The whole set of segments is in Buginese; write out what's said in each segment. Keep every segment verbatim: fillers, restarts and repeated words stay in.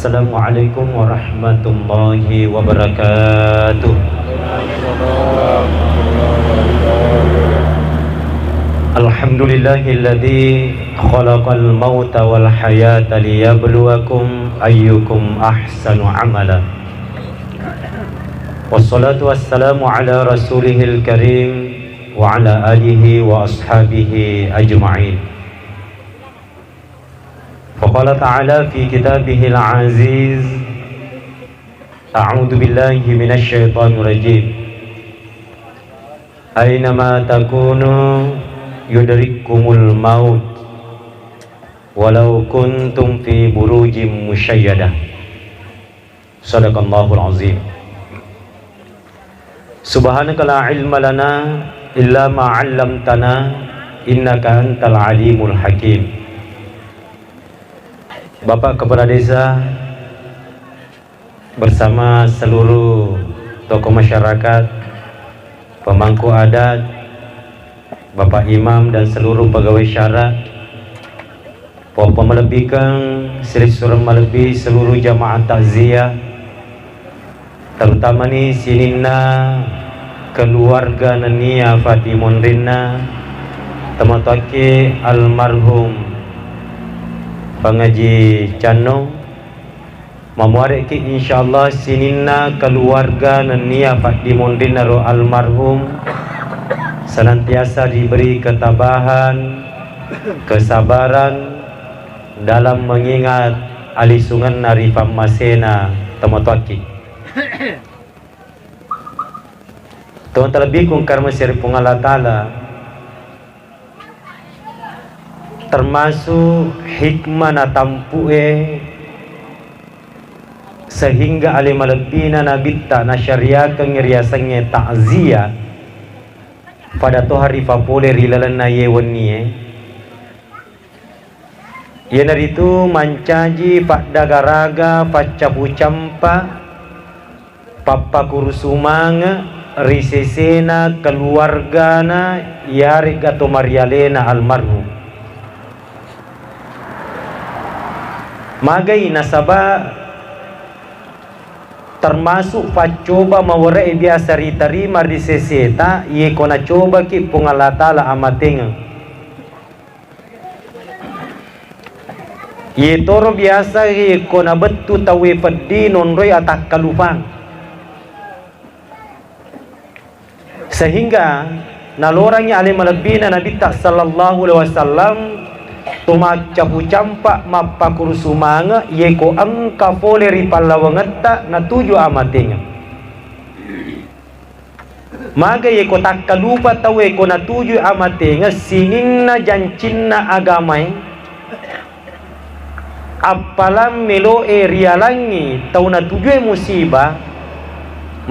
Assalamualaikum warahmatullahi wabarakatuh. Alhamdulillahilladzi khalaqal mauta wal hayata liyabluwakum ayyukum ahsanu amala. Wassalatu wassalamu ala rasulihil karim wa ala alihi wa ashabihi ajma'in. Wa qala ta'ala fi kitabihil aziz, a'udzu billahi minasy syaithanir rajim. Aina ma takunu yudrikkumul maut walau kuntum fi burujim musyayyadah. Sadaqallahul azim. Subhanaka la ilma lana illa ma 'allamtana innaka antal alimul hakim. Bapak Kepala Desa bersama seluruh tokoh masyarakat, pemangku adat, Bapak Imam dan seluruh pegawai syara, pau pamalebbikeng, silessureng malebbi seluruh jamaah takziah, terutamani sininna keluarga nennia fatimonrinna tomatoakki almarhum Pangaji Canno. Mamuare'ki insyaallah sininna keluarga nennia faddimonrinnaro almarhum senantiasa diberi ketabahan, kesabaran dalam mengingat alisungenna ri pammasena tomatoakki. Tomatoa lebbiku engka ri Puang Allah Ta'ala, termasuk hikmah natampu'e sehingga ale malebbina Nabitta nasyariakengngi riasengnge takziah pada toha ripapole ri lalenna iye wennie, iyanaritu mancaji faddagaraga faccapu campa pappakurusumange ri sesena keluargana iyare'ga tomarialena almarhum. Magai nasaba termasuk paccoba mawere'e biasa ritarima ri seseta, iyeko nacobaki Puang Allah Ta'ala amatengeng. Iyetoro biasa iyeko nabettu tauwe peddi nonroi atakkalupang. Sehingga nalorangngi ale malebbina Nabitta sallallahu alaihi wasallam to maccapu campa mappakurusumange iyeko engka fole ri pallawangetta natuju amatengeng. Maga iyeko takkalupa tauwe ko natuju amatengeng sininna jancinna agamae, appalang meloe rialangngi tau natujue musibah,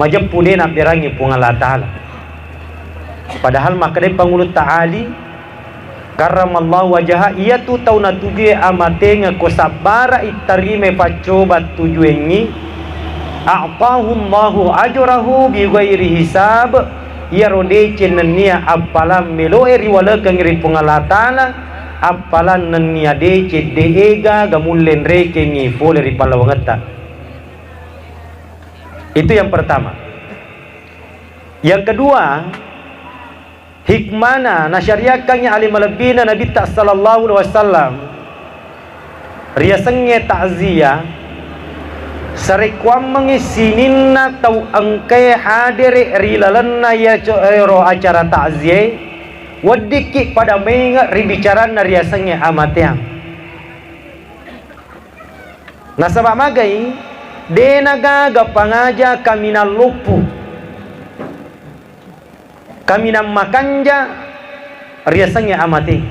majeppu de nabberangngi Puang Allah Ta'ala. Padahal makkedai Pangulutta Ali, karramallahu wajaha, iyatu tau natujue amatengeng ko sabbara ittarimai paccoba tujuengngi, a'tahullahu ajrahu bighairi hisab, iyaro deceng nennia appalang meloe riwalekeng ri Puang Allah Ta'ala, appalang nennia deceng de'ega gamulle nrekengngi fole ri pallawangetta. Itu yang pertama. Yang kedua, hikmana nasyariakkangngi ale malebbina Nabitta sallallahu alaihi wasallam riasengnge takziah, sarekkuammengngi sininna tau engkae hadere ri lalenna iya co-, ero acara takziae, weddikki pada menge ri bicaranna riasengnge amateang. Nasaba magai, de nagaga pangaja kaminang loppu, kaminang makanja riasengnge amate.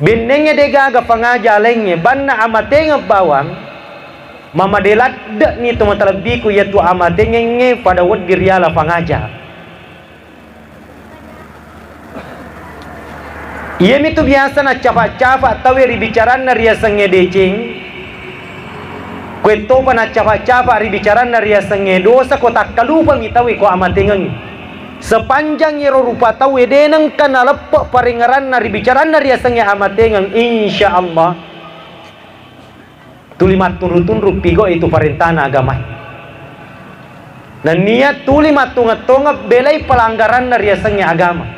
Bennengnge degaga pangaja laingnge, banna amatengeng bawang, mamade ladde'ni to matalebbiku iyatu amatengengnge pada wedding riala pangaja. Iyamitu biasa naccafa-cafa tauwe ri bicaranna riasengnge deceng. Koettopa naccafa-cafa ri bicaranna riasengnge dosa, ko takkalupangngi tauwe ko amatengengngi. Sepanjang iyaro rupa tauwe de nengka naleppe parengngeranna ri bicaranna riasengnge amatengeng, insya Allah Tuli mattunru-tunru pigau itu parentana agama. Nennia tuli mattonget-tonget belai pelanggaranna riasengnge agama.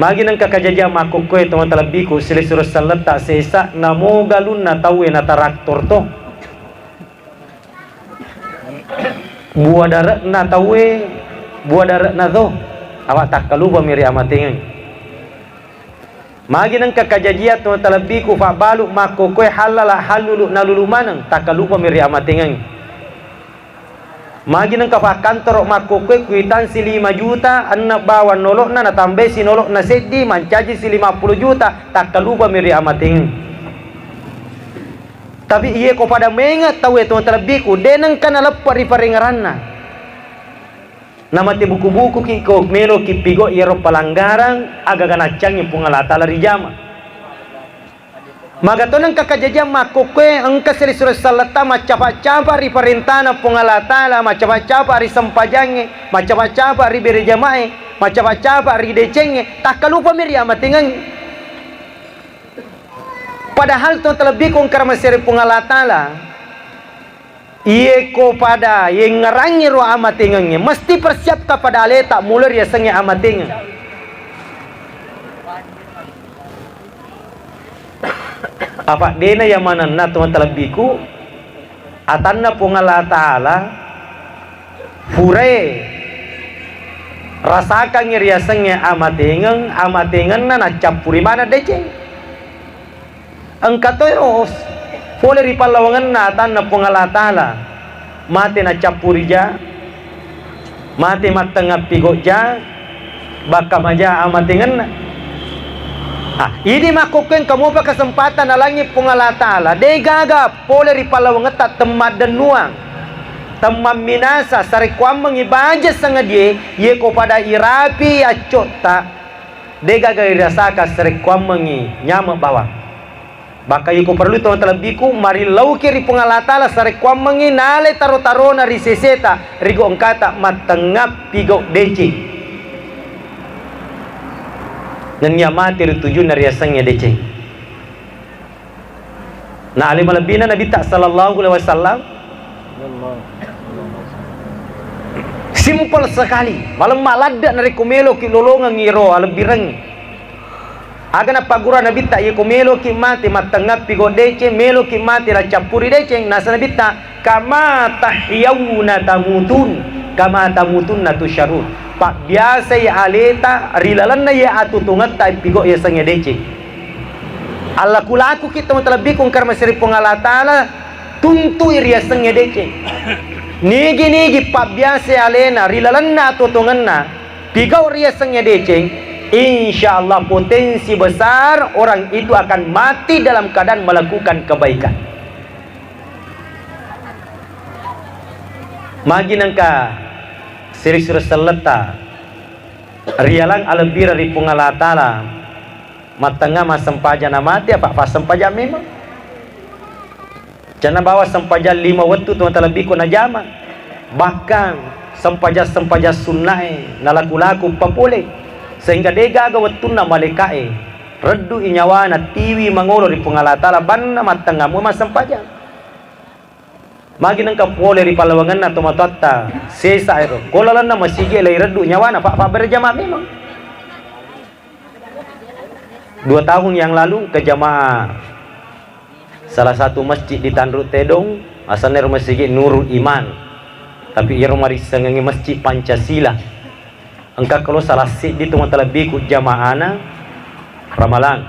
Magi nengka kajajiang makkokkoe to mata lebbiku, silessureng selletta sesa, namo galunna tauwe na taraktor to. Bua dare'na tauwe, bua dare'na to. Awa takkalupami ri amatengeng. Magi nengka kajajiang to mata lebbiku, fabbalu makkokkoe hallala hallulu nalulu maneng, takkalupami ri amatengeng. Magi nengka fakkantoro makkokkoe kuitansi lima juta, enneng bawang nolo'na, natambaisi nolo'na seddi, mancajisi lima puluh juta, takkalupami ri amatengeng. Tapi iye ko pada menge tauwe to mata lebbiku, de nengka naleppe ri parengeranna. Namate buku-bukuki ko meloki pigau iyaro pelanggaran agaga naccangi Puang Allah Taala rijama. Maga to nengka kajajiang makkokkoe engka silessureng selletta maccapa-capa ri parentana Puang Allah Taala, maccapa-capa ri sempajangnge, maccapa-capa ri berejamae, maccapa-capa ri decengnge, takkalupami ri amatengeng. Padahal to mata lebbiku engka ri masere Puang Allah Taala. Iye ko pada yengngerangngi ro amatengengnge, mesti persiapkan pada aleta mulai riasengnge amatengeng. Apa dena ya manenna to mata lebbiku, atanna Puang Allah Taala, purae rasakangngi riasengnge amatengeng, amatengenna naccappuri maneng deceng. Engka to ero pole ri pallawangenna atanna Puang Allah Taala, mate nacappurija, mate mattengnga pigauja, bakka maja amatengenna. Ah, idi makkokkoe engka mopa kesempatan nalangngi Puang Allah Taala, de gaga pole ri pallawangetta temmaddennuang, temmamminasa, sarekkuammengngi baja sangadie, iye ko pada irapi accotta, de gaga irasaka sarekkuammengngi nyameng bawang. Bahkan iko perlu to talebbiku, marillauki ri Puang Allah Taala sarekkuammengngi nalai taro-tarona ri seseta, ri gau engkata mattengnga pigau deceng. Nennia mate ri tujunna riasengnge deceng. Na ale malebbina Nabitta sallallahu alaihi wasallam, simple sekali, malemma ladde narekko meloki lolongengngi ro alebbirengnge. Aga nappaggura Nabitta, iyako meloki mate mattengnga pigau deceng, meloki mate naccappuri deceng, nasa Nabitta, "Kama tahyauna tamutun, kama tamutunna tusyarun." Pabbiasai aleta ri lalenna iye atutungetta pigau yasengnge deceng. Allaku-lakuki to talebbiku engka ri masere Puang Allah Taala, tuntui riasengnge deceng. Nigi-nigi pabbiasai alena ri lalenna atutungenna, pigau riasengnge deceng, insya Allah potensi besar orang itu akan mati dalam keadaan melakukan kebaikan. Magi nengka siri-siri selletta rialang alebbireng ri Puang Allah Taala, mattengnga massempajang namate apa fassempajang memang. Canna bawa sempajang lima wettu to talebbiku najama. Bahkan sempajang-sempajang sunnae nalaku-laku papole. Sehingga de gaga wettunna malaikae reddu'i nyawana tiwi mangolo ri Puang Allah Taala banna mattengnga mua massempajang. Magi nengka pole ri pallawangenna tomatoatta sesa ero. Ko lalenna masigi laireddu nyawana fa-, fa berjamaah memang. Dua tahun yang lalu ke jamaah salah satu masjid di Tanru Tedong, asenna ero masigi Nurul Iman. Tapi iyaro marissengengngi Masjid Pancasila. Engka kalo salah siddi tomatoa lebbiku jamaana Ramalang.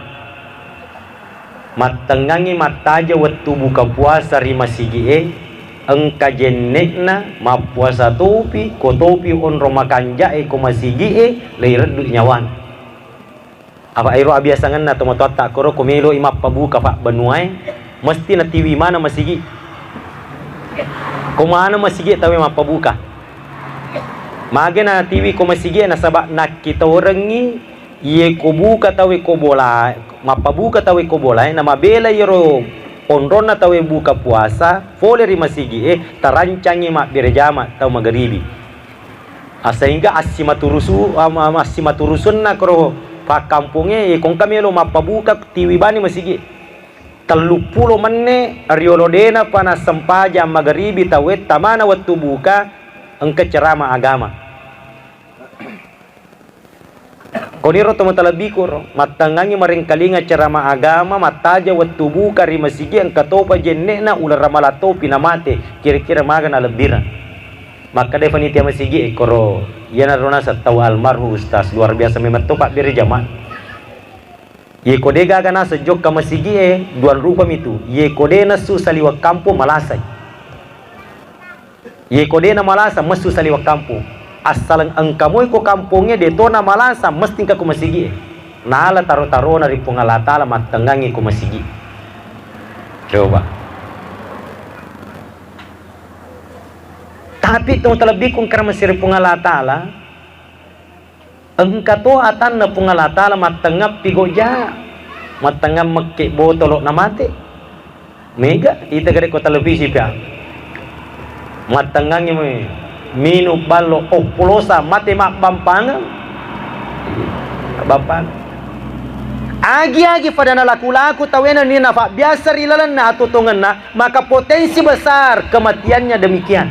Mattengngangngi mattaja wettu buka puasa ri masigi'e, engka jenne'na mappuasa topi, ko topi onrong makanja'e ko masigi'e, leireddu nyawana. Apa ero abiasangenna tomatoatta koro ko meloi mappabuka fabbanuae, mesti natiwi maneng masigi. Ko maneng masigi tauwe mappabuka. Mage natiwi ko masigi nasaba nakkitorengngi iye ko buka tauwe ko bola, mappabuka tauwe ko bolae namabela iyaro onronna tauwe buka puasa pole ri masigi'e tarancangngi mabbere jama tau magaribi. Ah, sehingga assimaturusu-, am-, am-, assimaturusunna koro pakkampongnge, eh, ko engka melo mappabuka tiwi bani masigi. Telluppulo menne riolo denapa nassempajang magaribi tauwe, tamana wettu buka, engka ceramah agama. Koniro to matalebbiku ro, mattengngangngi marengkalinga ceramah agama, mattaja wettu buka ri masigi, engka topa jenne'na uleng ramalang topi namate, kira-kira maga nalebbireng. Makkedai panitia masigi e, koro iyanaro naseng tau almarhum ustaz, luar biasa memang to pabbere jamaah. Yeko de gaga naseng jokka masigi e, duang rupami tu. Yeko de nassu saliweng kampong, malasai. Yeko de namalasa, messu saliweng kampong. Assaleng engka moi ko kampongnge de to namalasa, mesti engka ko masigi e. Nala taro-tarona ri Puang Allah Taala mattengngangngi ko masigi. Coba. Tapi to talebbiku engka ri Puang Allah Taala, engka to atanna Puang Allah Taala mattengngang pigoja, mattengngang mekke botolo namate. Mega ita gare ko televisi pia. Mattengngangngi mi-, minung ballo, opolosa, mate mabbampangeng. Mabbampang. Agi-agi pada nalaku-laku tauwe nennia nafabbiasa ri lalenna atuo-tuongenna, maka potensi besar kematiannya demikian.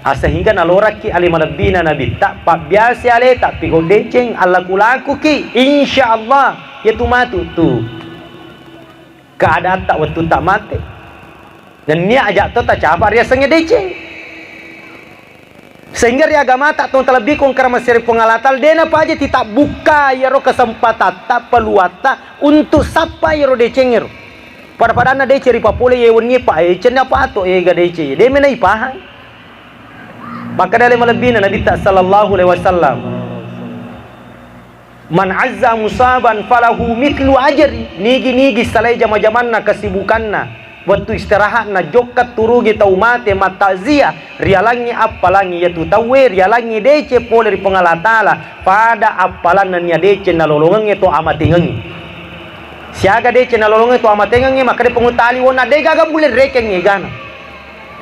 Ah, sehingga nalorakki ale malebbina Nabitta, pabbiasa aleta, pigau deceng, allaku-lakuki, insya Allah, iyatu matu tu keadaanta wettutta mate. Nennia aja to tacapa riasengnge deceng. Sehingga ri agamata to talebbiku engka ri Puang Allah Taala, de napaja titabbukka iyaro kesempatatta, peluatta untuk sappa iyaro decengngero. Pada-padanna deceng ripapole ye wennie pa, eh, cenna pato, eh, ga deceng, de mena ipahang. Makkeda ale malebbina Nabitta sallallahu alaihi wasallam, "Man azza musaban falahu mithlu ajri." Nigi-nigi salai jama-jamanna, kesibukanna, wettu istirahatna, jokka turungi tau mate, mattakziah, rialangngi appalangngi iyatu tauwe, rialangngi deceng pole ri Puang Allah Taala, pada appalanna nennia deceng nalolongengnge to amatengengnge. Siaga deceng nalolongengnge to amatengengnge, makkeda Puang Taala, wonna de gaga mulle rekeng egana.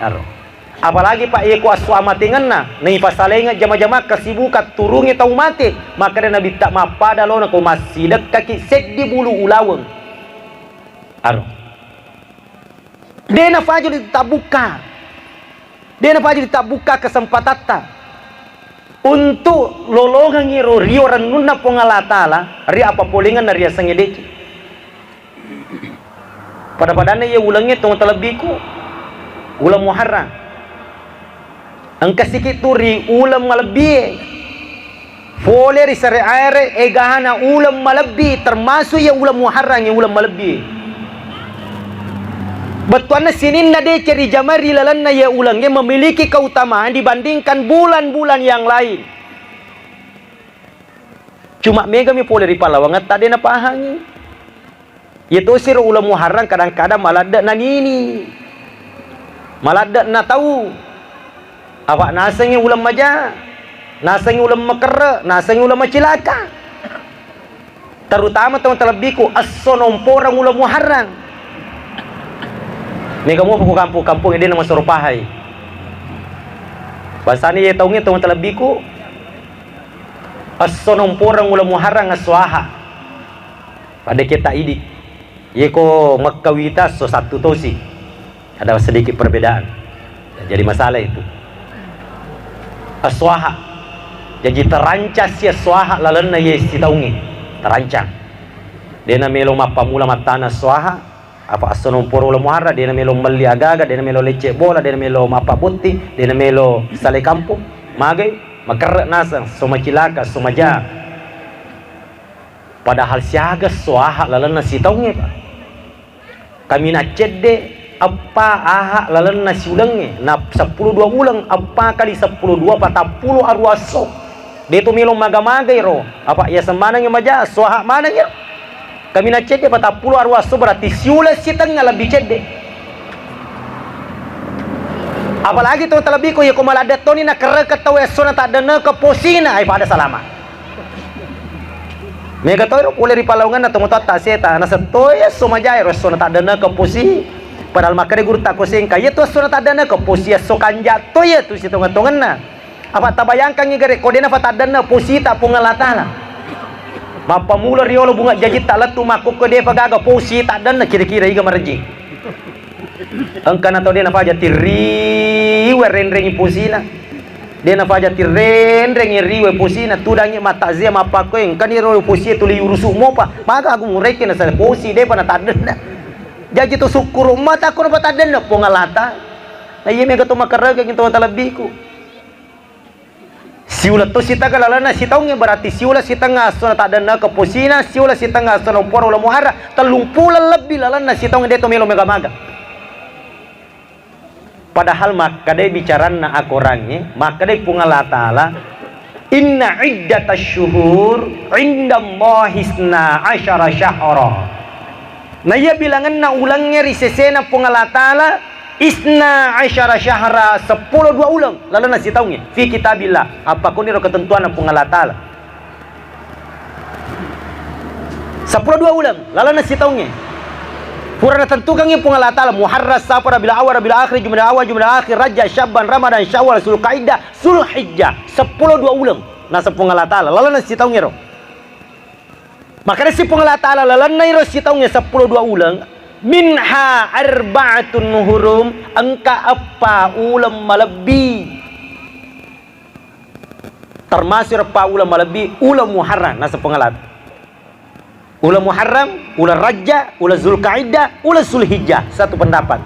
Aro. Apalagi, Pak, yeko esso amatengenna, naipasalengeng jama-jama kesibukan turungi tau mate, makkeda Nabitta, mappada lona ko massidekkaki seddi bulu ulaweng. Aro. De nafaju ditabbukka. De nafaju ditabbukka kesempatatta untuk lolongengngi ro rio rennunna Puang Allah Taala ri appapolengenna riasengnge deceng. Pada-padanna iye ulengnge tong talebbiku, uleng Muharram. Engka siki tu ri uleng malebbie. Fole ri sariae, egana uleng malebbi, termasuk iye uleng Muharram, iye uleng malebbie. Bettuanna sininna deceng rijama ri lalenna iye ulengnge memiliki keutamaan dibandingkan bulan-bulan yang lain. Cuma megami pole ri pallawangetta de napahangi. Iyatosiro uleng Muharram kadang-kadang maladde nanini. Maladde natau. Apa nasengngi uleng maja, nasengngi uleng makerre, nasengngi uleng macilaka. Terutama tong talebbiku esso nomporang uleng Muharram. Mega mopa ko kampong-kampong de namasoro pahai. Bangsana iye taungnge tong talebbiku, esso nomporang uleng Muharram esso aha. Pada kita idi. Yeko makkawita esso sattu tosi. Ada sedikit perbedaan. Jadi masalah itu. Esso aha. Jadi terancang si esso aha lalenna iye sitaungnge. Terancang. De namelo mappamula mattana esso aha. Apa esso nomporo uleng Muharram, de namelo melli aga-aga, de namelo lecce bola, de namelo mappabotti, de namelo salai kampong. Magai, makerre naseng, esso macilaka, esso maja. Padahal siaga esso aha lalenna sitaungnge, Pak. Kaminang cedde eppa aha lalenna siulengnge, na seppulo dua uleng, eppa kali seppulo dua, patappulo arua esso. De to melo maga-magai ro, apa yaseng manengngi maja, esso aha manengngi ro. Kaminang cedde patappulo arua esso berarti siuleng sitengnga lebbi cedde. Apalagi to talebbi ko yeko maladde toni nakerrekeng tau essona taddenne ke posina, ai pada salama. Mega toi ro pole ri palaungenna tomatoatta seta, naseng toi esso majae ro essona taddenne ke posi. Padahal makkeda gurutta ko sengka, iya to essona taddenne ke posi esso kanja to iya tu sitongen-tongenna. Apa tabayangkangngi gare ko de nafa taddenne posita Puang Allah Taala. Mappamula riolo bunga jajitta lettu makkokko depa gaga posi taddenna kira-kira iga marejjing. Engkana tau de nafaja tirriwe renrengi posina. De nafaja tirrenrengi riwe posina, tudangi mattazia mappakko engkani ro posi tuli urusu mopa. Maka aku mureke na posi depa na taddenna. Jaji to sukkuru mata ko na pataddenna Puang Allah Taala. Na iya mega to makarega to talebbiku. Siuleng to sitengnga lalenna sitaungnge, berarti siuleng sitengnga esso nataddenna keposina, siuleng sitengnga esso namporo uleng Muharram, tellung puleng lebbi lalenna sitaungnge de to melo mega-maga. Padahal makkadai bicaranna akorangnge, makkadai Puang Allah Taala, "Inna iddatasy syuhur indallahi isna asyara syahra." Na iya bilangenna ulengnge ri sesena Puang Allah Taala, isna asyara syahra, seppulo dua uleng lalenna sitaungnge, fi kitabillah, appakoniro ketentuanna Puang Allah Taala. Seppulo dua uleng lalenna sitaungnge. Pura natentukangngi Puang Allah Taala, Muharram, Safar, Rabiul Awal, Rabiul Akhir, Jumadal Awal, Jumadal Akhir, Rajab, Sya'ban, Ramadan, Syawal, Zulkaidah, Zulhijjah, seppulo dua uleng naseng Puang Allah Taala lalenna sitaungngero. Makkedasi Puang Allah Taala lalenna iro sitaungnge seppulo dua uleng, minha arba'atun hurum, engka eppa uleng malebbi. Termasuk eppa uleng malebbi, uleng Muharram, naseng Puang Allah. Uleng Muharram, uleng Rajab, uleng Zulkaidah, uleng Zulhijjah. Satu pendapat.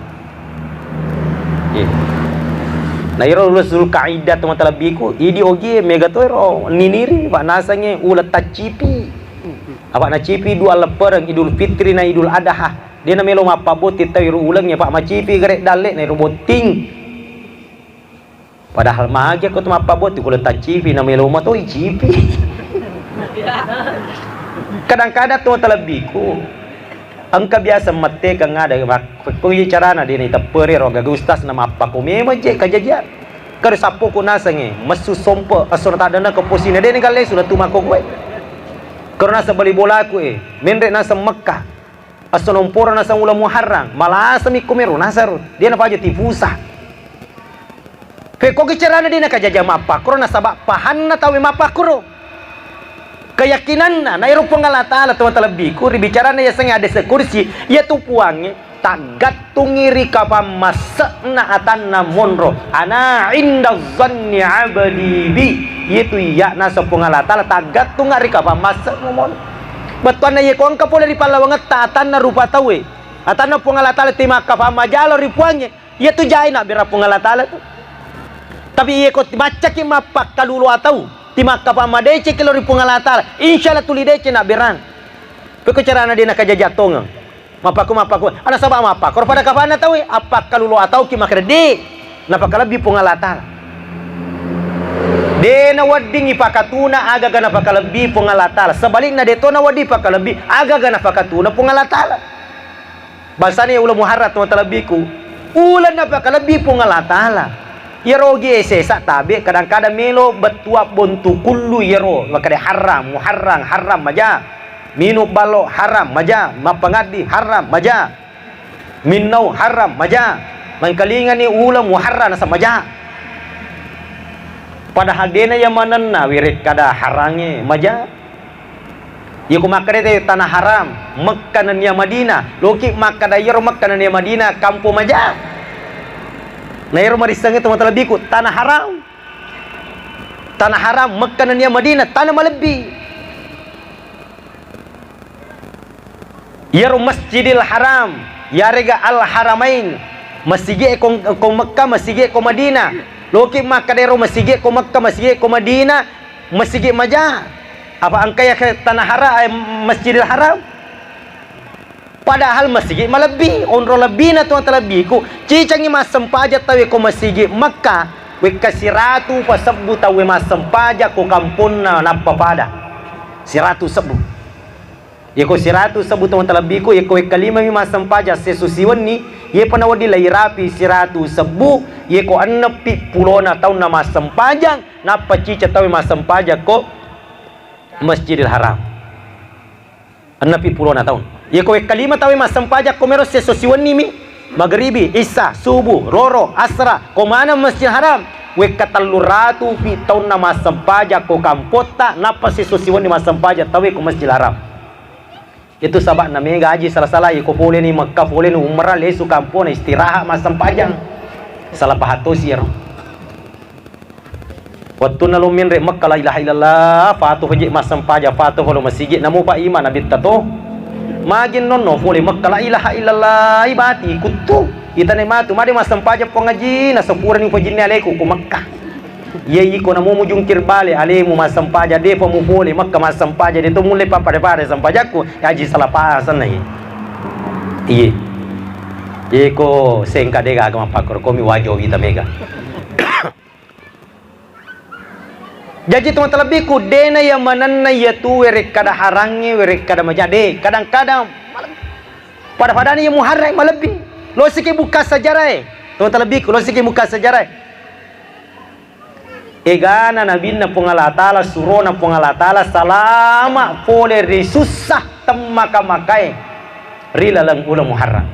Iya. Na iro uleng Zulkaidah to mata lebbiku, idi ogi mega to ero niniri, Pak, nasengnge uleng taccipi. Apa nacipi dua leppereng, Idul Fitri na Idul Adha. De namelo mappabbotting tau iro ulengnge, Pak, macipi gare dalle na iro botting. Padahal magi ko tu mappabbotting, ko uleng taccipi namelo matoi cipi. Kadang-kadang to talebbiku, engka biasa mettekeng ada mak-, ko iya carana de naitepperi ro gaga ustaz na mappako memang je kajajian. Kare sappoku nasengnge, messu sompe, esso na taddenna keposina, de ni galle suna tu makko koe. Karo naseng bali bolaku e, menre naseng Mekka. Esso namporo naseng uleng Muharram, malasami ko mero naseng ro, de nafaja tipusa. Pekkogi carana de nakajaja mappakkoro, nasaba pahanna tauwe mappakkoro. Keyakinanna, na ero Puang Allah Taala, to talebbiku, ri bicarana yasengnge hadis kursi, iyatu Puangnge taggattungngi ri kapang masse'na atanna monro. Ana inda zanni abdi bi. Iyatu iya naseng Puang Allah Taala taggattungnga ri kapang masse'mu monro. Bettuanna iye ko engka pole ri pallawangetta atanna rupa tauwe, atanna Puang Allah Taala timakkapang majalo ri Puangnge, iyatu jae nabberang Puang Allah Taala tu. Tapi iye ko maccaki mappakkalulo atau timakkapang madeceki lo ri Puang Allah Taala, insya Allah tuli deceng nabberang. Pekko carana de nakajaja tongeng. Mappakko, mappakko. Ana saba mappakko pada kapanna tauwe, appakkalulo atauki makkeda de napakalebbi Puang Allah Taala. De nawedding ipakatuna agaga napakalebbi Puang Allah Taala. Sebalikna, de to nawedding ipakalebbi agaga napakatuna Puang Allah Taala. Bangsana iya uleng Muharram, to talebbiku, uleng napakalebbi Puang Allah Taala. Iyaro ogi e sesa tabe, kadang-kadang melo bettua bontu kullu iyaro, makkeda haram, Muharram, haram maja. Minung ballo haram maja, mappangaddi haram maja. Minnau haram maja. Mangkalingani uleng Muharram naseng maja. Padahal dena iya manenna wirekkada harangnge maja. Iyako makkeda te tanah haram, Mekka nennia Madinah, loki makkeda iyaro Mekka nennia Madinah kampo maja. Na iyaro marissengnge to matalebbiku, tanah haram. Tanah haram, Mekka nennia Madinah, tanah malebbi. Iyaro Masjidil Haram, yarega Al Haramain, masigi e ko, ko Mekka, masigi e ko Madinah. Loki makkeda ero masigi e ko Mekka, masigi e ko Madinah, masigi maja. Apa engka iya ke tanah hara-, eh, Masjidil Haram? Padahal masigi malebbi, onro lebbina to talebbiku. Cicangi massempajang tauwe ko masigi Mekka, wekka siratu pasebbu tauwe massempajang ko kamponna nappa pada. Siratu sebbu. Yeko siratu sebbu to talebbiku, yeko wekka limami massempajang sesso siwenni, yepa nawedding lairapi siratu sebbu, yeko enneppi pulona taunna massempajang, nappa cica tauwe massempajang ko Masjidil Haram. Enneppi pulona taung. Yeko wekka lima tauwe massempajang ko mero sesso siwennimi, magribi, issa, subuh, roro, asra, ko maneng Masjidil Haram. Wekka tellu ratu pi taunna massempajang ko kampotta, nappa siso siwenni massempajang tauwe ko Masjidil Haram. Itu saba'na mega aji sala-salai ko poleni Mekka, poleni umrah, lesu kampona istirahat massempajang. Salah paham tosi ero. Wettunna lo menre Mekka, la ilaha illallah, fatu faji massempajang, fatu folo masigi, namo pa ima nabitta to. Magi nonno fole Mekka, la ilaha illallah, ibati kuttu. Itane matu, made massempajang Puang Haji, nasempurani upajinna aleku ko Mekka. Iya iko namo mujungkir bale alemu massempajang, depa mufole Mekka massempajang, de to mulle pappada-pada sempajakku, aji salah paham senna iye. Iye. Iko sengka de gaga mappakkoro komi wajo wita mega. Jaji, tomatoa lebbiku, dena iya manenna iya tu werekkada harangnge, werekkada maja, de, kadang-kadang malebbi. Pada-padana iya Muharram malebbi. Losiki bukka sejarah e. Tomatoa lebbiku, losiki bukka sejarah e. Egana nabinna Puang Allah Ta'ala, surona Puang Allah Ta'ala, salama pole ri sussa temmaka-makae ri laleng uleng Muharram.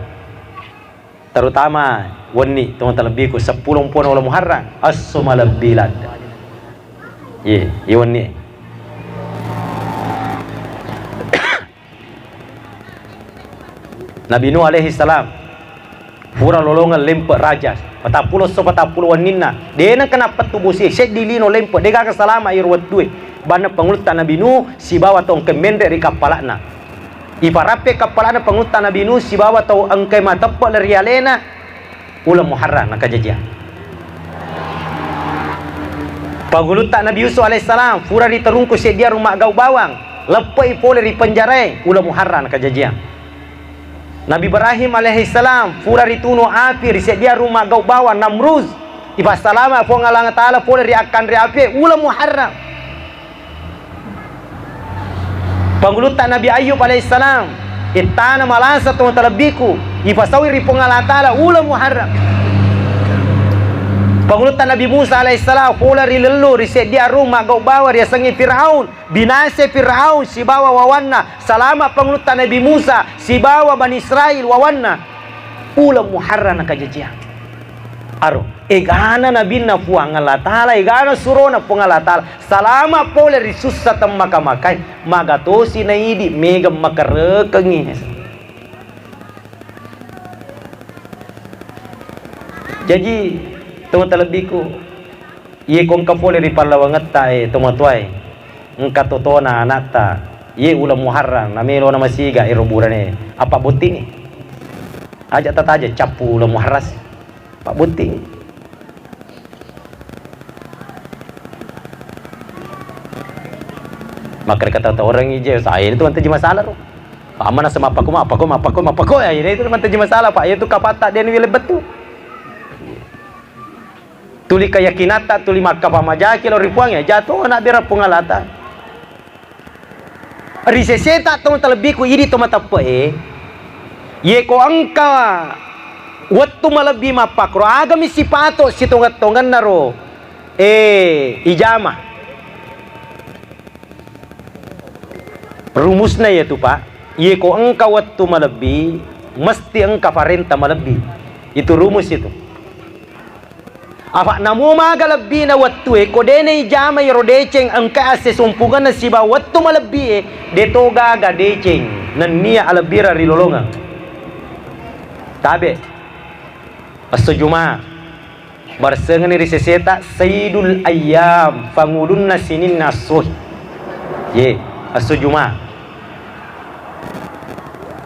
Terutama wenni, tomatoa lebbiku, seppulo mpona uleng Muharram, esso malebbi ladde. Ye, ye wenni. Nabi Nuh alaihi salam, pura lolongeng lempe raja, patappulo esso patappulo wenninna, de nengka nappettu bosi, seddi lino lempe, de gaga salama iyaro wettue. Banna pangulutta Nabi Nuh sibawa tongkeng menre ri kappala'na. Iparappe kappala'na pangulutta Nabi Nuh sibawa tau engkai mateppe' le ri alena, uleng Muharram nakajajiang. Pangulutta Nabi Yusuf alaihissalam, pura riterungku seddi arung maggau bawang, leppe'i pole ri penjarae, uleng Muharram nakajajiang. Nabi Ibrahim alaihissalam, pura ritunu api ri seddi arung maggau bawang, Namruz, ipassalama Puang Allah Ta'ala pole ri akkanre apie, uleng Muharram. Pangulutta Nabi Ayub alaihissalam, ittana malasa tomatoa lebbiku, ipasaui ri Puang Allah Ta'ala, uleng Muharram. Pangulutta Nabi Musa alaihissalam, pole ri lellu, ri seddi arung maggau bawang, riasengnge Firaun, binase Firaun sibawa wawanna, salama pangulutta Nabi Musa sibawa Bani Israil wawanna, uleng Muharram nakajajiang. Aro, egana nabinna Puang Allah Ta'ala, egana surona Puang Allah Ta'ala, salama pole ri sussa temmaka-makae, magatosi naidi mega makarekengngi. Jaji, tomatoa lebbiku, iye ko engka pole ri pallawangetta, e, tomatoae, engka totona anatta, iye uleng Muharram, namelona masiga ero burane, apa bottingngi? Aja tataja cappu uleng Muharram si. Pabbotting. Makkedaka tau-tau orang ije, saya itu mantaji masalah ro. Pamana sama apa ko, apa ko, apa ko, apa ko, ya, ini itu mantaji masalah, Pak. Itu kapatta dia ni lebet tu. Tuli keyakinatta, tuli makkapa majaki lao ri Puang, ya, jatuh anak bera Puang Allah Ta'ala. Ri seseta tomatoa lebbiku, idi tomatoa teppe'e, ye ko engka wettu malebbi mappakkoro, agami sipato sitongeng-tongenna ro, eh, ijama. Rumusna iyatu, Pak, ye ko engka wettu malebbi, mesti engka parenta malebbi. Itu rumus itu. Apa namo maga lebbina wettue, ko de naijama iyaro deceng engka assesumpungenna sibawa wettu malebbie, deto gaga deceng nennia alebbireng rilolongeng. Tabe, esso Juma, baressengenni ri seseta Sayyidul Ayyam, pangulunna sininna essoe. Ye, esso Juma.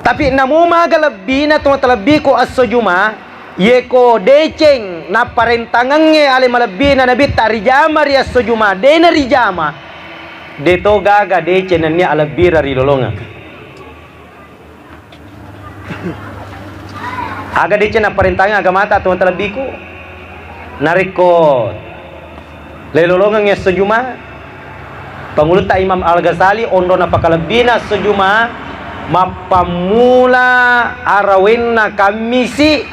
Tapi namo maga lebbina tomatoa lebbiku esso Juma, ye ko deceng napparentangengnge ale malebbina Nabitta rijama ri esso Juma, de narijama, deto gaga deceng nennia alebbireng rilolongeng. Aga deceng napparentangeng agamata tomatoa lebbiku? Narekko lelolongeng esso Juma, pangulutta Imam Al-Ghazali, onrona pakalebbina esso Juma, mappammula arawenna Kammisi,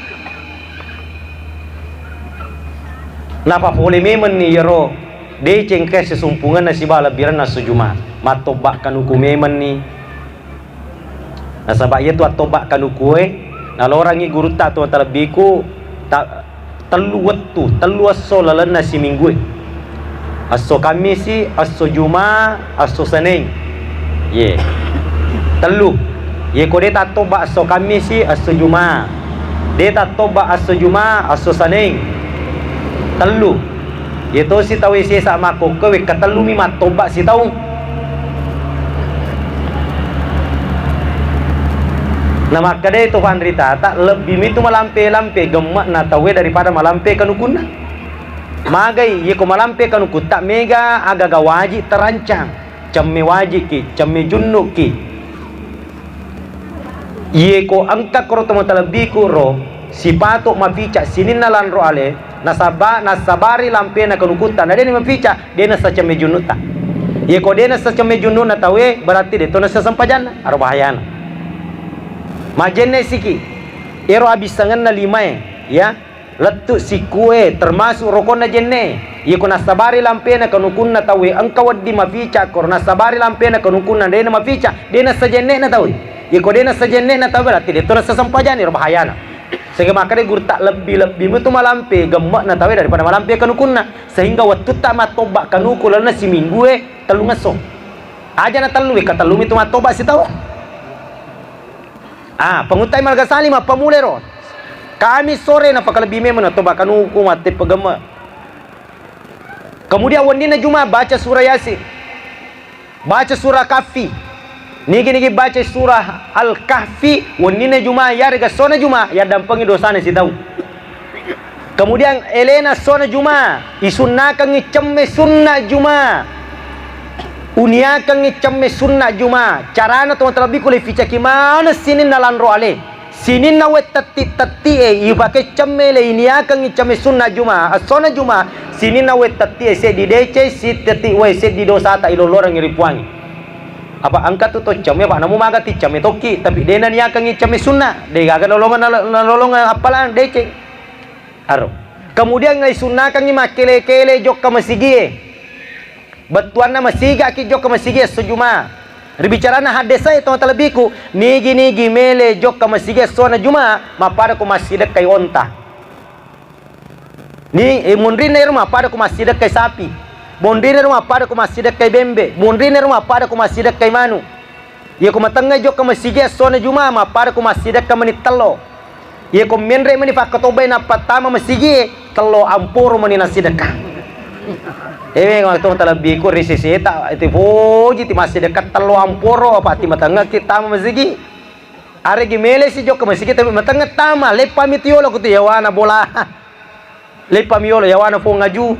napapole memenni iyaro deceng engka sesumpungenna sibawa lebbirenna esso Juma, mattobba kanuku memenni. Nasaba iyatu attobba kanukue, nalorangngi gurutta tomatoa lebbiku, ta-, Tellu wettu, tellu esso lalenna siminggue. Esso Kammisi, esso Juma, esso Seneng. Ye. Tellu. Ye ko de tattobba esso Kammisi, esso Juma. De tattobba esso Juma, esso Seneng. Tellu. Ye tosi tauwe sesa makkokkoe, wekka tellumi mattobba sitaung. Namakkedai to panritata, lebbi mitu malampe-lampe gemme'na tauwe daripada malampe kanukunna. Magai, yeko malampe kanukutta mega agaga waji terancang, cemme wajiki, cemme junnuki. Yeko engka koro to matalebbiku ro, sipato mapica sininna lanro ale, nasaba-, nasabari lampena kanukutta, na deni mapica, dena sacemme junnutta. Yeko dena sacemme junnuna tauwe, berarti deto nasa sempajanna, aro bahayana. Majenne siki, ero abissangenna limae, ya, lettu sikue, termasuk rokonna jenne. Yeko nasabari lampena kanukunna tauwe, engka wedding mapica, koro nasabari lampena kanukunna dena mapica, dena sajennena tauwe. Yeko dena sajennena tauwe, berarti deto nasa sempajanna, ero bahayana. Sehingga makkeda gurutta, lebbi-lebbi mutu malampe gemme'na tauwe daripada malampe kanukunna. Sehingga wettutta mattobba kanuku lalenna siminggue tellungesso. Aja na tellu, wekka tellumi tu mattobba sitaung. Ah, panguttai malga sali mappamulero. Kami sore napakalebbi memang nattobba kanuku matteppa gemme. Kemudian wenninna Juma baca surah Yasin. Baca surah Kahfi. Nigi-nigi baca surah Al-Kahfi, wenninna Juma, yarega sona Juma, yaddampengi dosana sitaung. Kemudian elena sona Juma, isunnakengi cemme sunna Juma. Uniakengi cemme sunna Juma. Carana to matalebbiku le ficaki maneng sininna lanro ale. Sininna wae tetti-tettie, ipake cemme le iniakengi cemme sunna Juma, essona Juma, sininna wae tettie seddi deceng, sitetti wae seddi dosata ilolorengngi ri Puangnge. Apa engka tu to cemme, apa namu maga ti cemme tokki, tapi dena niakengi cemme sunna, degaga nalolongeng, nalolongeng appalang deceng. Aro. Kemudian naisunnakengi makkele-kele jokka masigie. Bettuanna masigaki jokka masigi esso Juma. Ribicaranna haddesae to matalebbiku, nigi-nigi mele jokka masigi essona Juma, mappada ko massidekkai onta. Ni, eh, munrinna ero mappada ko massidekkai sapi. Munrinna ero mappada ko massidekkai bembe. Munrinna ero mappada ko massidekkai manu. Yeko matengnga jokka masigi essona Juma, mappada ko massidekka meni tello. Yeko menre meni fakkatobbai nappa tama masigi, tello amporo meni nassidekka. Ewe, waktu talebbiku ri seseta, ti poji ti massidekka tello amporo, apa ti matengngaki tama masigi. Aregi mele si jokka masigi, tapi matengnga tama, leppami tu yolo kutu yawana bola. Leppami yolo yawana pong aju.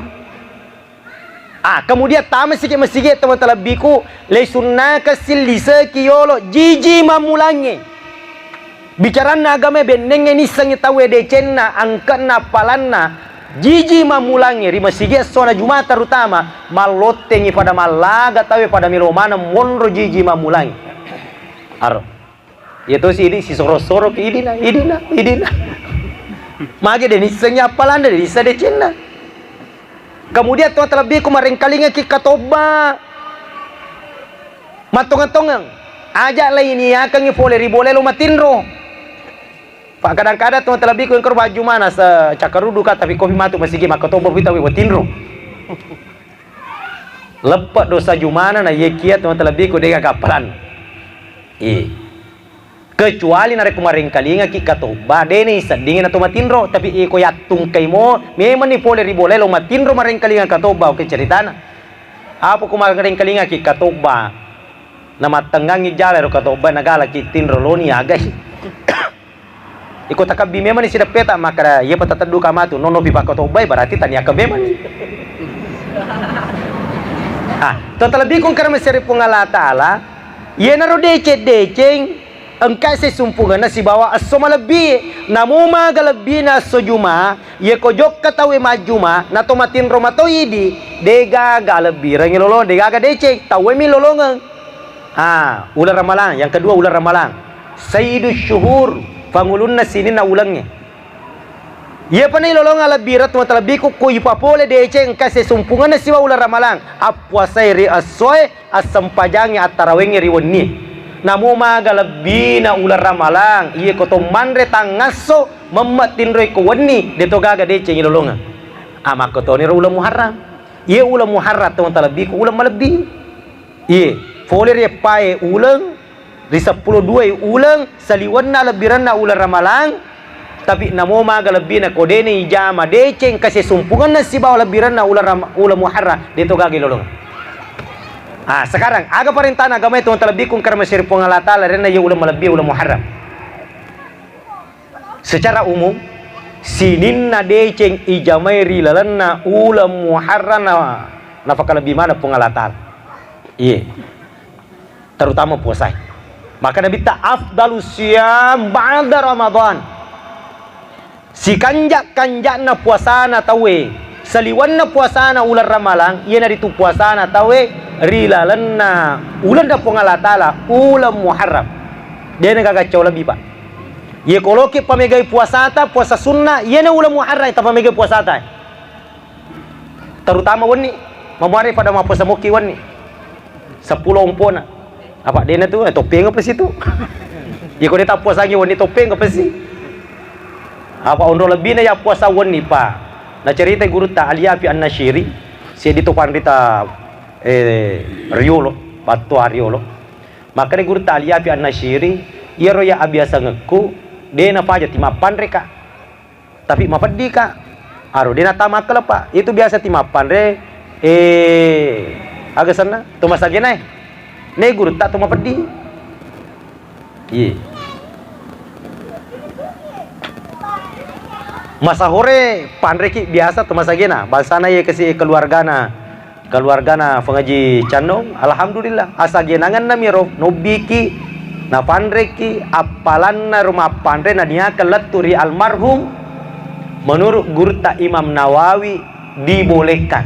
Ah, kemudian tama siki masigi to matalebbiku, le sunnaka silliseki yolo jiji mammulangnge. Bicaranna agama bennengnge nissengngi tauwe decenna, angkenna, appalanna, jiji mammulangnge ri masigi essona Juma terutama, mallottengi pada mallaga tauwe pada melo maneng monro jiji mammulangnge. Aro. Iya tosi idi sisoro-soroki idina, idina, idina. Magi de nissengngi appalanda, de nisseng decenna. Kemudian to talebbiku marengkalingaki katobba. Mattongeng-tongeng. Aja lainiakengngi pole ri bolae lo matinro. Pak kadang-kadang to talebbiku engkaro baju mana se cakarudu ka tapi kopi matu masigi makkatobba pi tauwe matinro. Leppe dosa Jumana na iye kia to talebbiku dega kappalan. Iya. Kecuali narekko marengkalingaki katobba, deni seddingi na to matinro, tapi iko yattungkai mo, memanni pole ri bolae lo matinro marengkalinga katobba, oke ceritana. Apa ko marengkalingaki katobba, na mattengngangi jala ro katobba, nagalaki tinro loni agai. Iko takabbi memanni sideppeta, makkada, iya pa tatedduka matu, nono pi pakkatobbai, berarti taniaka memanni. Ah, to talebbiku karena masere Puang Allah Ta'ala, iyanaro deceng-deceng, Engka sesumpungenna sibawa esso malebbi. Namo maga lebbina esso Juma, yeko jokka tauwe majjuma, nato matinro mato idi, degaga lebbirengngi lolong, degaga deceng, tauwemi lolongeng. Ah, uleng Ramalang, yang kedua uleng Ramalang. Sayyidus syuhur, pangulunna sininna ulengnge. Iyapa nailolongeng alebbireng tu matalebbiku, ko ipapole deceng engka sesumpungenna sibawa uleng Ramalang. Appuasai ri essoe, assempajangi attarawengnge ri wennie. Namo maga lebbina uleng Ramalang, iye ko to manre tangngasso, memme tinroi ko wenni, de to gaga deceng ilolongeng. Ah, makkotoniro uleng Muharram. Iye uleng Muharram to talebbi ko uleng malebbi. Iye, fole ri eppae uleng, ri seppulo dua uleng, saliwenna lebbirenna uleng Ramalang, tapi namo maga lebbina ko dena ijama deceng kasesumpungenna sibawa lebbirenna uleng Ram-, uleng Muharram, de to gaga ilolongeng. Ah, sekarang, aga parentana agamae to talebbiku engka ri Puang Allah Taala, renna iye uleng malebbi, uleng Muharram. Secara umum, sininna deceng ijamai ri lalenna uleng Muharram na, nafakalebbi maneng Puang Allah Taala. Iye. Terutama puasae. Maka Nabitta, "Afdalus siyam ba'da Ramadan." Sikanja-kanja'na puasana tauwe, saliwenna puasana uleng Ramalang, iyanaritu puasana tauwe ri lalenna ulenna Puang Allah Taala, uleng Muharram. Dena gaga cau lebbi, Pak. Iye ko loki pamegai puasata, puasa sunna, iyena uleng Muharram tapamegai puasata. Terutama wenni, mamuare pada mappuasa mokki wenni. Seppulo ompona. Apa dena tu, eh, toppeng apa situ? Iye ko de tappuasangi wenni toppeng apa sih? Apa onro lebbina ya puasa wenni, Pak. Nacerita gurutta Aliafi An-Nasyiri, seddi to panrita, eh, riolo, battoa riolo. Makkeda gurutta Aliafi An-Nasyiri, iyaro ya abiasangekku, de nafaja timappanreka. Tapi mapeddi, Kak. Aro, de natama akkaleng, Pak. Itu biasa timappanre, eh, aga senna? To masagenae. Ne gurutta to mapeddi. Iye. Masahore panreki biasa to masagena. Bangsana iye kasi keluargana. Keluargana Fengaji Cannong, alhamdulillah, asagenangenna miro, nobbiki, napanreki, appalanna ro mappanre naniakeng lettu ri almarhum, menurut gurutta Imam Nawawi, dibolehkan.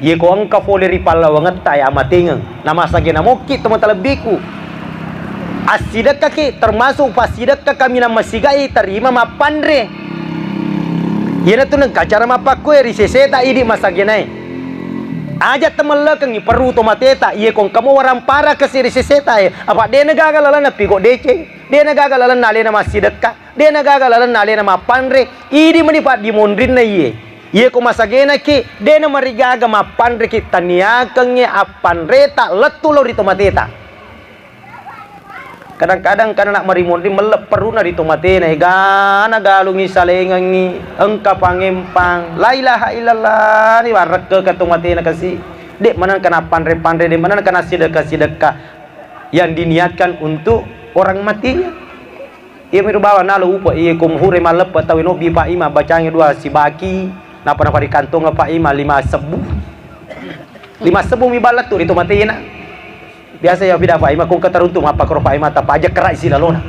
Iye ko engka fole ri pallawangetta ya amatengeng, namasagena mokki to matalebbiku. Assidekkaki, termasuk passidekka kaminang masigai tarima mappanre. Iyanatu nengka cara mappakkue ri seseta idi masagenae. Aja temellekengngi perru to mateta, iye ko engka mo warampara kasi ri seseta e, apa dena gaga lalenna pigo deceng, dena gaga lalenna alena massidekka, dena gaga lalenna alena mappanre, idi meni paddimonrinna iye. Iye ko masagenaki, dena marigaga mappanreki taniakengnge appanreta lettu lao ri to mateta. Kadang-kadang kan anak marimonri melle perruna ri tomatena, egana galungi salengengngi, engka pangempang, la ilaha illallah, ni warrekke ke tomatena kasi. Dek maneng kana panre-panre, dek maneng kana sidekka-sidekka yang diniatkan untuk orang matinya. Iya miru bawa nalo upa, iya ko muhure malleppe tawe nobbi Pak Imam bacangi dua sibaki, napa napa ri kantong Pak Imam lima sebbu. Lima sebbu mi ballettu ri tomatena. Biasa ya pida Pak Ima, ko engka taruntu mappakoro Pak Ima, tapajak kera isi lalona.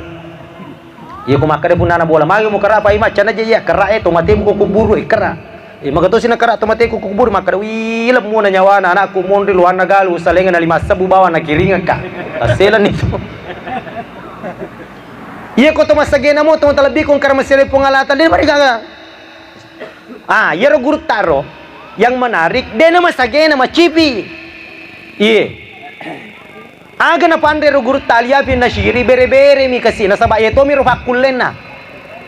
Iya ko makkeda punnana bola, magi mo kera Pak Ima, cana je iya kera e, tomatemu ko kuburu e kera. Eh, magatosi na kera tomateku kuburu, makkeda, "Wih, lemmuna nyawana anakku, monri luanna galu, salenga na lima sebbu bawang na kiringekka." Tasselenni tu. Iya ko to masagena mo, to talebbi ko engka masere Puang Allah Taala, de marigaga. Ah, iyaro gurutta ro yang menarik, dena masagena macipi. Iye. Aga napanre ro gurutta Aliafi Nasiri, bere-bere mi kasi, nasaba iya tomi ro fakkullenna.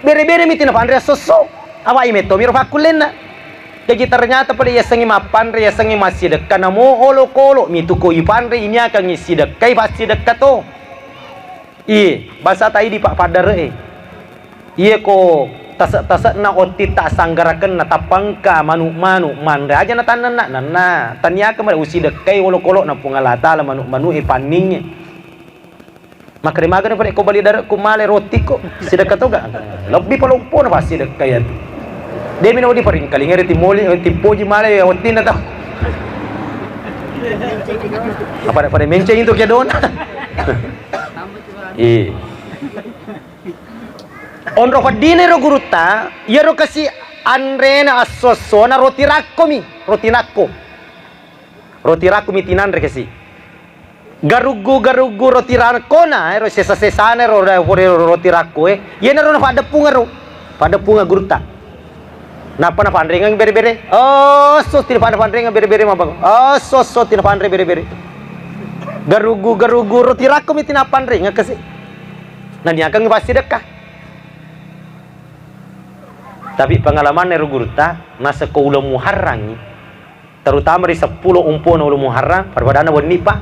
Bere-bere mi ti napanre esso-esso. Apa iya metto mi ro fakkullenna. Jaji ternyata pada yasengnge mappanre, yasengnge massidekka, namo olokolo mi tu ko ipanre, iniakangngi sidekkai, passidekka to. Iye, basa tai di pa-, paddare'e. Iye ko tase'-tase'na ottitta, sanggarakenna, tappa engka manu'-manu' manre aja natannenna, nanna taniaka mare usidekkai olokolo'na Puang Allah Taala manu'-manu'e panningnge. Makkeda magana pare ko bali dare'ku male roti ko, sidekka toga? Lebbi palompona passidekka iya. De' mi nawedding paringkalinga ri timmoli, timpoji male ottinna tau. Apa pada menceng itu kedona. Iya. Onro peddina ro gurutta, iyaro kasi anrena esso-essona roti rakko mi, roti nakko. Roti rakko mi tinanre kasi. Garuggu-garuggu roti rakkona, ero sesa-sesana ro, ro, ro, roti rakko e. Iyanaro napaddeppungeng ro. Paddeppungeng gurutta. Nappa napanrengeng bere-bere. Oh, so, tina panre-, panrengeng bere-bere mabang. Oh, so, so, tina panre bere-bere. Garugu-garugu roti rakko mi tinappanrengeng kasi. Naniakangngi passidekka. Tapi pengalamanna ero gurutta, nasekko uleng Muharrangngi, terutama ri seppulo ompona uleng Muharram, pada-padanna wenni, Pak.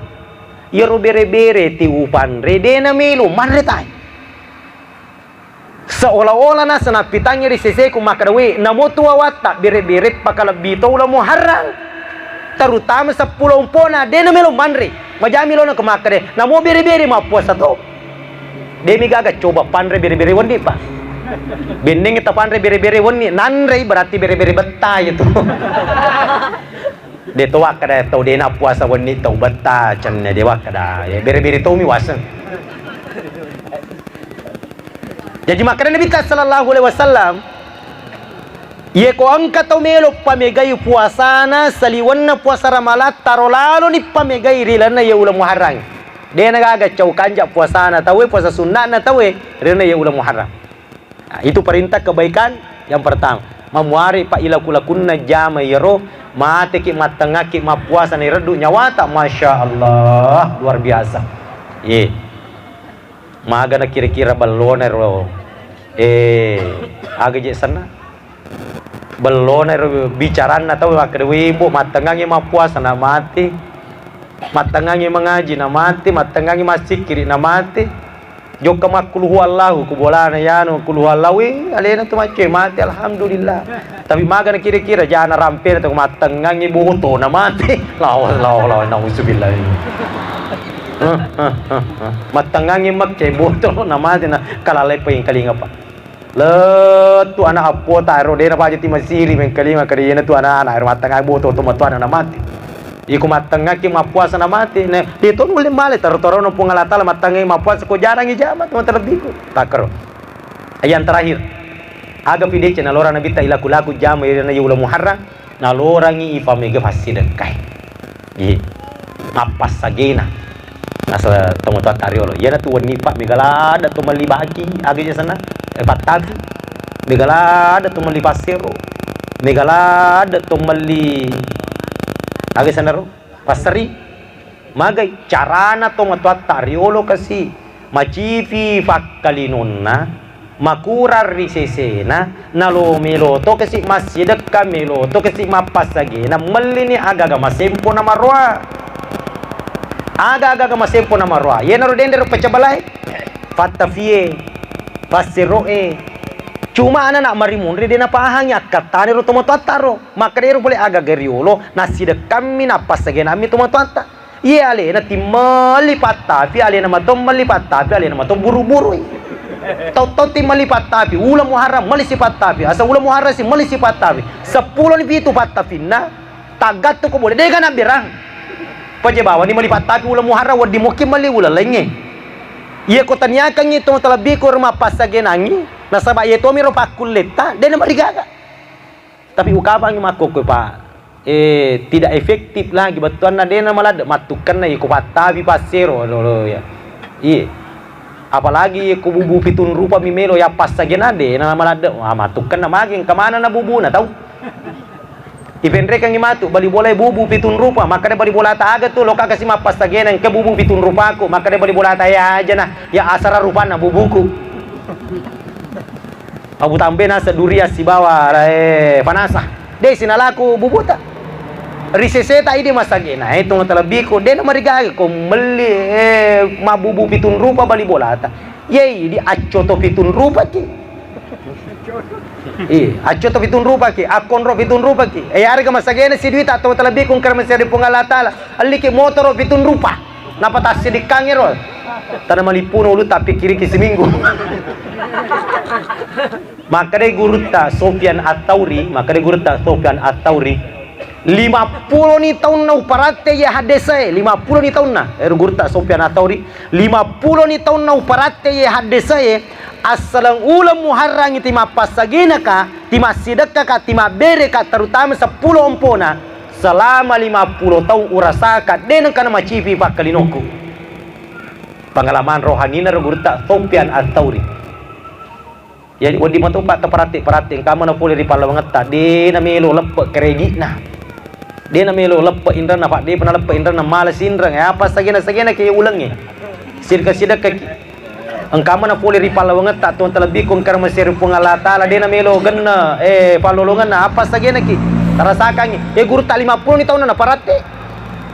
Iyaro bere-bere ti upanre, de namelo manre tae. Seolah-olah nasa nappitangngi ri seseku makkeda, "We, namo tu wawatta bere-bere pakalebbi to uleng Muharram, terutama seppulo ompona, de namelo manre." Majami lona ko makkeda, "Namo bere-bere mappuasa to." De mi gaga coba panre bere-bere wenni, Pak. Benneng tapanre bere-bere wenni, nanrei berarti bere-bere betta itu. De to wakkeda tau de nappuasa wenni tau betta, cenne de wakkeda. Ya, bere-bere tomi waseng. Jaji makkeda Nabitta sallallahu alaihi wasallam, "Iye ko engka tau melo pamegai puasana saliwenna puasa Ramalang, taro laloni pamegai ri lalenna iye uleng Muharram." De nagaga cau kanja puasana tauwe, puasa sunna'na tauwe, ri lalenna iye uleng Muharram. Nah, itu perintah kebaikan yang pertama. Mamuare pa ilaku-lakunna jama iyaro, mateki mattengngaki mappuasa naireddu nyawata, Masya Allah, luar biasa. Ye. Magana kira-kira bellona ro. Eh, aga je senna? Bellona ro bicaranna tau makkeda, "Wimbo, mattengngangi mappuasa na mati. Mattengngangi mangaji na mati, mattengngangi massikkiri na mati." Jokka makkulu huwallahu ku bolana yanu kulu huwallahu, eh, alena tu maccoe mati, alhamdulillah. Tapi magana kira-kira jana rampena tu mattengngangi boto na mati. Lawa, lawa, lawa, nauzubillah. Eh, eh, eh, eh. Mattengngangi makke boto na mati na kalalai paingkalinga, Pak. Lettu anak appota ero dena paja ti masiri mengkalinga kade yena tu anak-anak ero mattengngangi boto to matuana na mati. Iko mattengngaki mappuasa na mati, ne, de to nulle male taro-tarono Puang Allah Taala mattengngangi mappuasa ko jarangi jama to terlebbiku. Takkaro. Yang terakhir, aga pidece nalora Nabitta ilaku-laku jama ri uleng Muharram, nalorangi ipamega passidekkae. Iye. Mappassagena. Asa tomatoatta riolo. Iyana tu wenni, Pak, mega ladde to melli baki, aga je senna? Eh, pattapi. Mega ladde to melli passero. Mega ladde to melli, aga senna ro? Passeri. Magai carana tomatoatta riolo kasi. Macifi fakkalinonna, makurang ri sesena, nalo melo to kasi massidekka, melo to kasi mappassagena, mellini aga-aga masempo namaroa. Aga-aga masempo namaroa. Yenaro denre ro pecah balae, fattafie, passeroe. Cuma anak-anak marimunri de napahangi akkattane ro tomatoatta ro. Makkedero pole aga-aga riolo, nassidekkammi, nappassagenammi tomatoatta. Iye alena timmelli pattapi, alena mato melli pattapi, alena mato buru-burui. Tau-tau timmelli pattapi, uleng Muharram melli si pattapi, asa uleng Muharram si melli si pattapi. Seppulo ni pitu pattafinna, taggattu ko bole, dega nabberang. Paje bawani melli pattapi uleng Muharram, wedding mukki melli uleng laingnge. Iye ko taniakangngi to talebbi ko rema passagenangngi, nasaba iye tomiro pakkulletta, dena marigaga. Tapi ukapangngi makkokkoe, Pak. Eh, tidak efektif lagi bettuanna, dena maladde mattukkenna iko pattapi passero, lo, lo, ya. Iye. Apalagi ko bubu pitung rupa mi melo ya passagena, dena maladde. Wah, mattukkenna magi engka manenna bubuna tau. Ipenrekengngi matu bali bolae bubu pitung rupa, makkeda bali bolata aga tu, loka kasi mappassagena engka bubu pitung rupaku, makkeda bali bolata ya aja na, ya asara rupanna bubuku. Abu Tambe nasa durian sibawa, eh, panasa. De sinalaku bubuta. Ri seseta idi masagena, eh, tong talebbiku, de namarigaga ko melli, eh, mabbubu pitung rupa bali bolata. Ye, idi accoto pitung rupaki. Iya, accoto pitung rupaki, akkonro pitung rupaki. Eh, arega masagena si duita tong talebbiku engka masiri Puang Allah Taala. Alliki motoro pitung rupa. Napa tassidikkangngi ro? Tana malippuna ulu tappikkiriki siminggu. Makkeda gurutta Sofyan At-Tauri, makkeda gurutta Sofyan At-Tauri, lima pulo ni taunna uparatte iye haddesae, lima pulo ni taunna. Ero gurutta Sofyan At-Tauri, lima pulo ni taunna uparatte iye haddesae, assaleng uleng Muharrangngi timappassagena ka, timassidekkaka, timabbereka, terutama seppulo ompona. Selama lima pulo taung urasaka, de nengka namacipi pakkalinokku. Pengalaman rohanina ro gurutta Sofyan At-Tauri. Jadi, wedding matopa taperate-perate, engka mana pole ri pallawangetta, de namelo leppe kreditna. De' namelo leppe' inrenna, Pak, de'pa naleppe' inrenna, mala sinreng. Eh, apa sagena-sagena ke ulengnge? Sidekka-sidekka ki. Engka mana pole ri pallawangetta, to talebbi ko engka maseri Puang Allah Taala, de' namelo genne, eh, pallolongenna, apa sagena ki? Tarasakangngi. Eh, gurutta lima pulo ni taunna naparatte.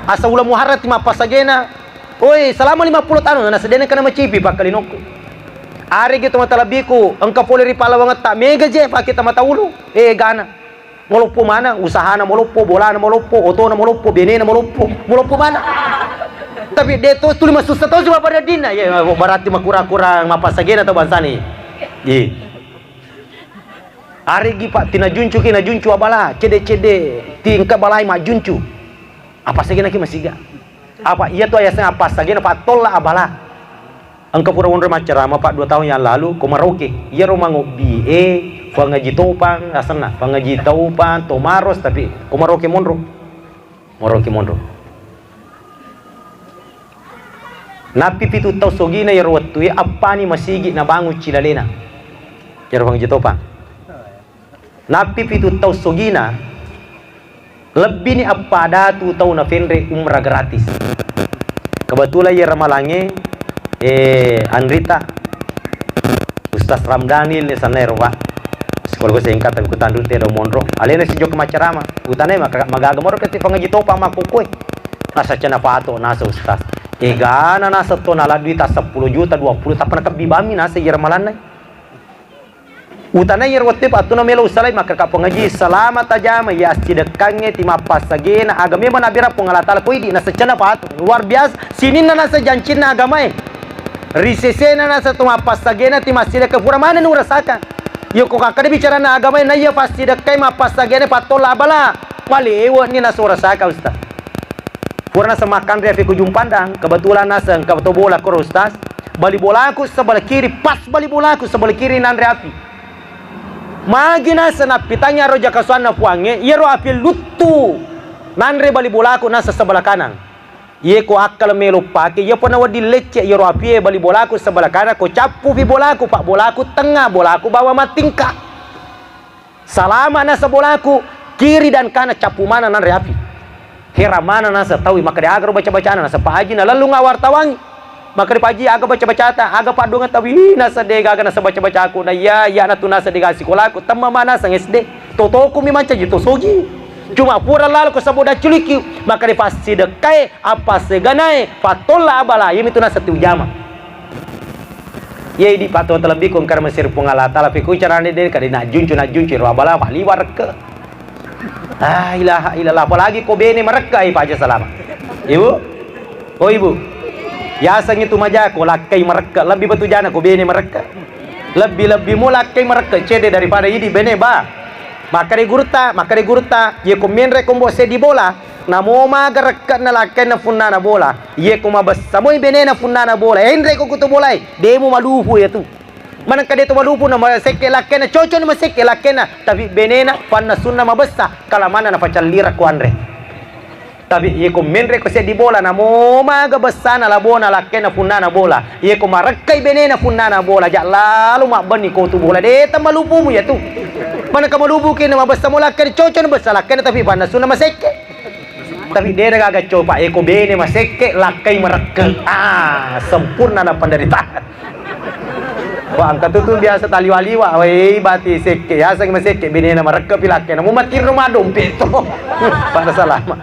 Asa uleng Muharram ti mappasagena. Oi, selama lima pulo taunna nasedena kana macipi pakkalinokku. Aregi to matalebbiku, engka pole ri pallawangetta, mega je pake tamata ulu. Eh, gana. Maloppo maneng, usahana maloppo, bolana maloppo, otona maloppo, benena maloppo, maloppo maneng. Tapi de' to tuli masussa to cuma pada dinna. Ya, berarti makurang-kurang mappasagena to bangsani. Ye. Aregi, Pak, tinajuncuki, najuncu abala, cede-cede, tingka balai majuncu. Apa sagena ki masiga? Apa iya tu ayaseng apa sagena pattolla abala. Engka pura monro maccarama, Pak, dua tahun yang lalu, ko Merauke. Iyaro mangobbi e, Pangaji Topang, asenna, Pangaji Topang, Tomaros, tapi ko Merauke monro. Merauke monro. Nappi pitu tau sogina iyaro wettue, appani masigi nabangun cilalena. Iyaro Pangaji Topang. Nappi pitu tau sogina, lebbini appadatu tau nafenre umrah gratis. Kebetulan iya ramalangnge, eh, anrita Ustaz Ramdhani le sanna ero, Pak. Sekolah gue singkat tapi kutandu te do monro. Alena si jok macarama. Utane maka magaga moro keti Pangaji Topang makkukue. Nasa cena pato nasa Ustaz. Egana nasa to nala duita seppulo juta, dua puluh, tappa nakebbi bami nasa iya ramalanna. Utana iyaro wettu patuna melo usalai, makkeda Pak Pangaji, selama tajama iya assidekkangnge ti mappassagena, aga memang nabbera Puang Allah Taala ko idi, naseccanna patu. Luar biasa, sininna nasa jancinna agamae. Ri sesena nasa tu mappassagena ti massidekka pura manenni urasakang. Yoko kakkeda bicaranna agamae, naiya passidekkai mappassagena pattolla abala. Malewe'ni nasa urasakang, Ustaz. Purana semakkanre api ku Jumpandang, kebetulan naseng engka to bola koro Ustaz. Bali bolaku sebelah kiri, pas bali bolaku sebelah kiri nanre api. Magi naseng nappitangngi aro jakasuanna Puangnge, iyaro api luttu nanre bali bolaku naseng sebelah kanang. Iye ko akkala melo pake, iya pona wedding lecce iyaro apie bali bolaku sebelah kanang, ko cappupi bolaku, pak bolaku tengnga, bolaku bawa mattingka. Salama nasa bolaku, kiri dan kanan cappu maneng nanre api. Hera maneng nasa taui, makkeda agaro baca-bacana, nasa Pak Haji nalellunga wartawangngi. Makkeda Pak Haji, aga baca-bacata, aga padduangeng taui, nasa degaga nasa baca-bacaku, na iya, iya natu nasa dega sikolaku, temma manaseng S D. Totoku mi mancaji tosogi. Cuma pura lalo ko sabo dacculiki, makkeda passidekkae, appasseganae, pattolla abala, iyamitu nasa tujama. Iye idi patto talebbi ko engka masiri Puang Allah Taala, pekko carane de kade najjuncu, najjuncu ro abala, paliwa rekke. La ilaha illallah, apalagi ko bene marekke, ai paja salama. Ibu? Oh ibu. Yasengngi tu maja ko lakkai marekke, lebbi batu jana ko bene marekke. Lebbi-lebbi mu lakkai marekke cede daripada idi bene ba. Makkeda gurutta, makkeda gurutta, ye ko menre ko mbo seddi bola, namo maga rekke'na lakkainna funnana bola. Ye ko mabessa moi benena funnana bola, enre ko kutu bolae, demu malupu ya tu. Manengka de to malupu na masekke lakkainna, coconi masekke lakkainna, tapi benena pannasunna mabessa, kala manna napacallira ko anre. Tapi ye ko menre ko seddi bola, namo maga bessana labona lakkainna funnana bola. Ye ko marekkai benena funnana bola, ja lalo mabbenni ko tu bola, de tammalupumu ya tu. Manengka malupu kene mabessa mo lakkainna, coconi bessa lakkainna, tapi pannasunna masekke. Tapi de gaga copa, eko bene masekke, lakkai marekke. Ah, sempurna na penderitaan. Wah, engka tu, tu biasa taliwa-liwa, wei bati sekke, yaseng masekke, benena marekke pi lakkaina. Mu matirro ma dompet to. Pada salama.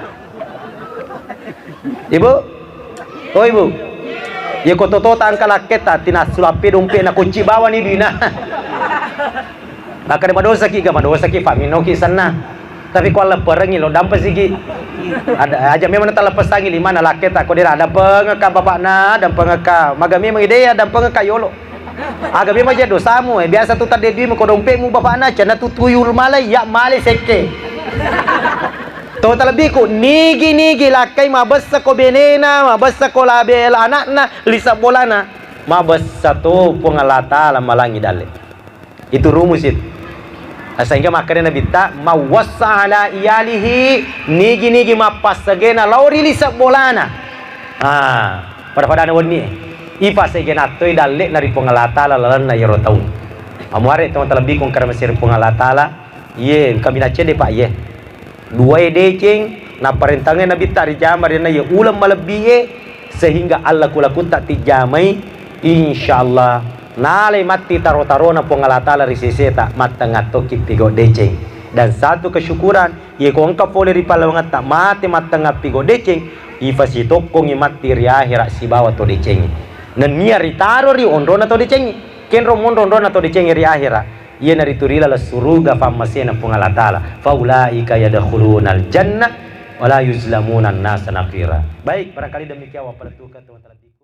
Ibu? Oh, ibu. Ye ko toto tangka lakketa, tinassu lappe dompet na kunci bawani duina. Makkeda madosaki, ga madosaki, Pak, minoki senna. Tapi ko allepperengi lo dampesiki. Ada aja memang taleppesangi lima na lakketa, ko dera dampengeka bapakna, dampengeka. Maga memang idea dampengeka yolo. Aga memang je dosamu, eh, biasa tu tadde duimu ko dompetmu bapakna, cenna tu tuyul malai, ya malai sekke. To talebbiku, nigi-nigi lakkai mabessa ko benena, mabessa ko labe anakna, lisa bolana. Mabessa to Puang Allah Taala malangi dalle. Itu rumus itu. Sehingga makkeda Nabitta, "Mawwassa ala iyalihi," nigi-nigi mappassagena lao ri lise bolana. Ah, pada-padana wennie. Ipasegena toi dalle'na ri Puang Allah Taala lalenna iyaro tau. Amuare to talebbiku engka masiri Puang Allah Taala, iye engka mina cede, Pak, iye. Duae deceng, Napparentangngi Nabitta rijama ri anna iya uleng malebbi'e, sehingga allaku-lakutta tijamai, insyaallah nalai matti taro-tarona Puang Allah Ta'ala ri seseta, mattengnga tokki pigau deceng. Dan satu kesyukuran, iye ko engka pole ri pallawangetta mate mattengnga pigau deceng, ifasitokkongi matti ri ahera sibawa to decengnge. Nennia ritaro ri onrona to decengnge. Kenro monro onrona to decengnge ri ahera. Iyanaritu ri laleng suruga fammasena Puang Allah Ta'ala. Faulaika yadkhulunal jannah wala yuzlamuna nasa naqira. Baik, barangkali demikian wappalettukeng teman-teman.